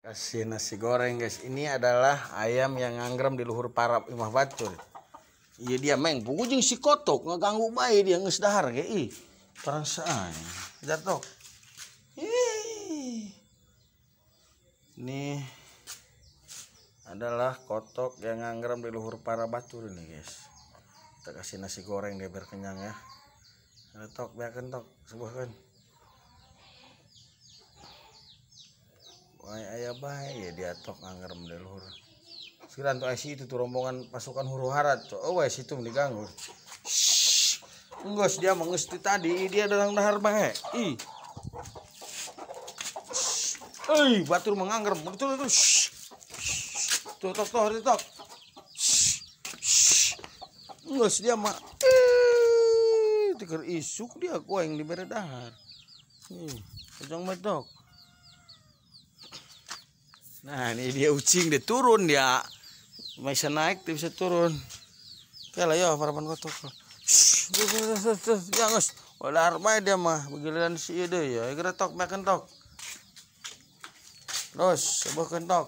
Kasih nasi goreng guys. Ini adalah ayam yang nganggrem di luhur parap imah batur. Iya dia meng bujing si kotok ngeganggu bae dia geus dahar ge ih. Perasaan. Jatuh. Ih. Ini adalah kotok yang nganggrem di luhur para batur ini guys. Kita kasih nasi goreng dia biar kenyang ya. Ada tok, biarkan tok, sebuahkan. Wah, ayah baik ya dia tok nganggrem di luhur. Sekarang tuh IC itu tuh rombongan pasukan huru hara tuh. Oh, wes itu diganggu. Enggak, dia mengesti tadi, dia datang dahar bae. Ih. Eh, batur menganggrem. Betul itu. Tuh tok tok tok. Enggak, dia mah. Tiker isuk dia gua yang dibere dahar. Ih, kejong betok. Nah, ini dia ucing, dia turun dia. Bisa naik, dia bisa turun. Oke lah ya, parapan kotok. Ya guys, ulah bae dia mah, begiliran si ieu deui ya. Geura tok, makan tok. Terus, sebuahkeun tok.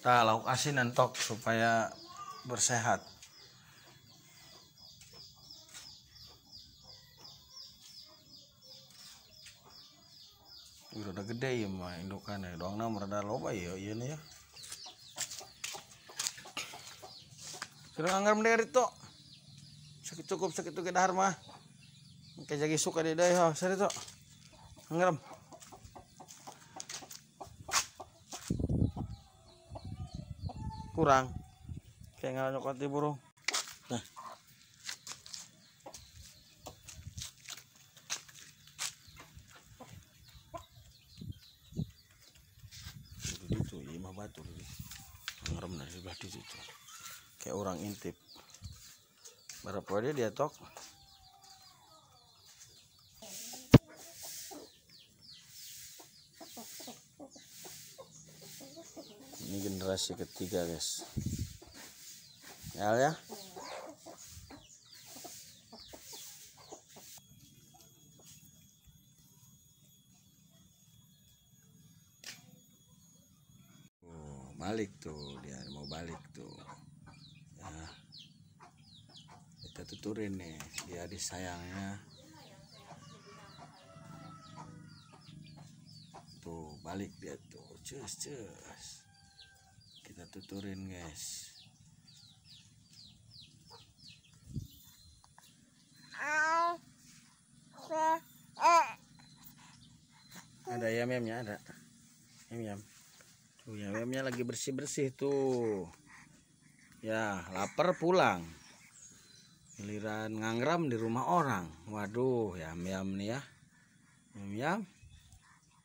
Kita lauk asin entok supaya bersehat. Udah gede ya mah indukannya, doangna rada loba ya ieu nih ya. Sudah anggar dari tok. Sakit cukup sakit tuh dahar mah. Kayak jagi suka di deui ha, sari tok. Anggar. Kurang kayak nggak nyokot di burung. Nah, itu imah batu ngerem dari sebelah situ kayak orang intip. Berapa dia tok. Ini generasi ketiga guys ya, ya. Oh, balik tuh dia mau balik tuh ya. Kita tuturin nih dia disayangnya tuh balik dia tuh cus cus. Kita tuturin guys. Ada yam-yamnya, ada yam-yam. Tuh yam-yamnya lagi bersih-bersih tuh. Ya, lapar pulang. Giliran ngangram di rumah orang. Waduh, yam-yam nih ya. Yam-yam.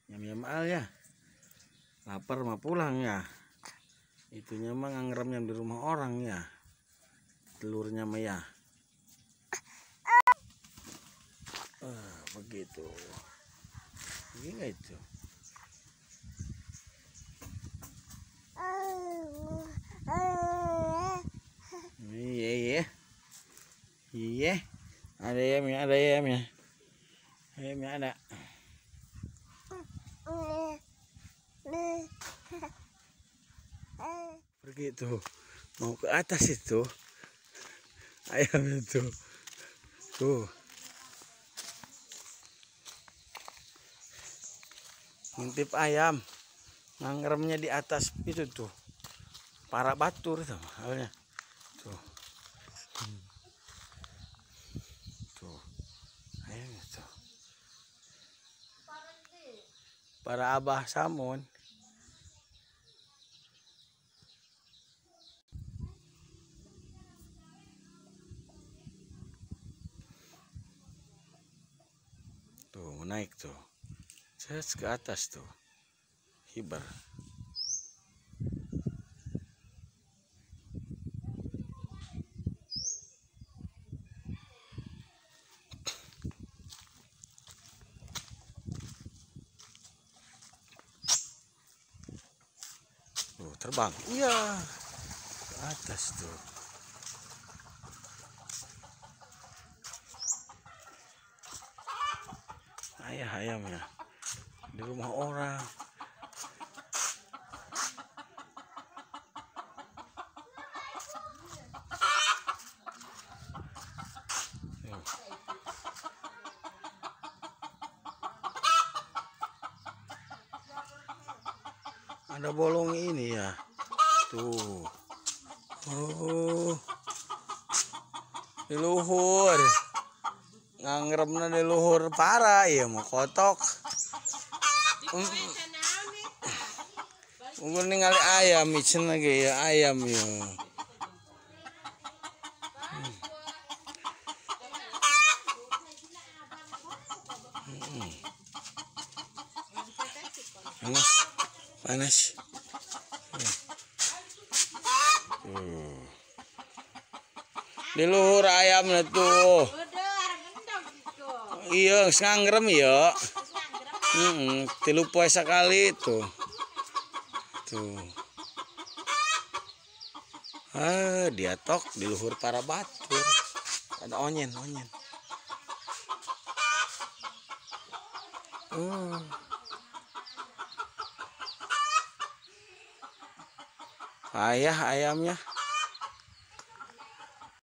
Yam-yam al ya. Lapar mah pulang ya. Itunya mah ngangramnya di rumah orang ya. Telurnya mah ya. Begitu. Gini itu. Iya iya. Iya. Ada ayamnya, ada ayamnya. Ayamnya ada. Pergi tuh, mau ke atas itu ayam itu tuh ngintip ayam ngangremnya di atas itu tuh para batur tuh halnya tuh tuh ayam itu para abah samun. Tuh naik tuh, set ke atas tuh, hibar. Terbang. Iya. Ke atas tuh. Ayah ayamnya di rumah orang. Ada bolong ini ya. Tuh. Oh. Di luhur. Ngangremna di luhur parah ya mau kotok. Unggul ningali ayam micen lagi ya ayam ya. Panas. Panas. Di luhur ayamnya tuh. Iya, ngangrem ya. 3 poe sekali tuh. Tuh. Ah, dia tok di luhur para batur. Ada onyen, onyen. Ayah ayamnya.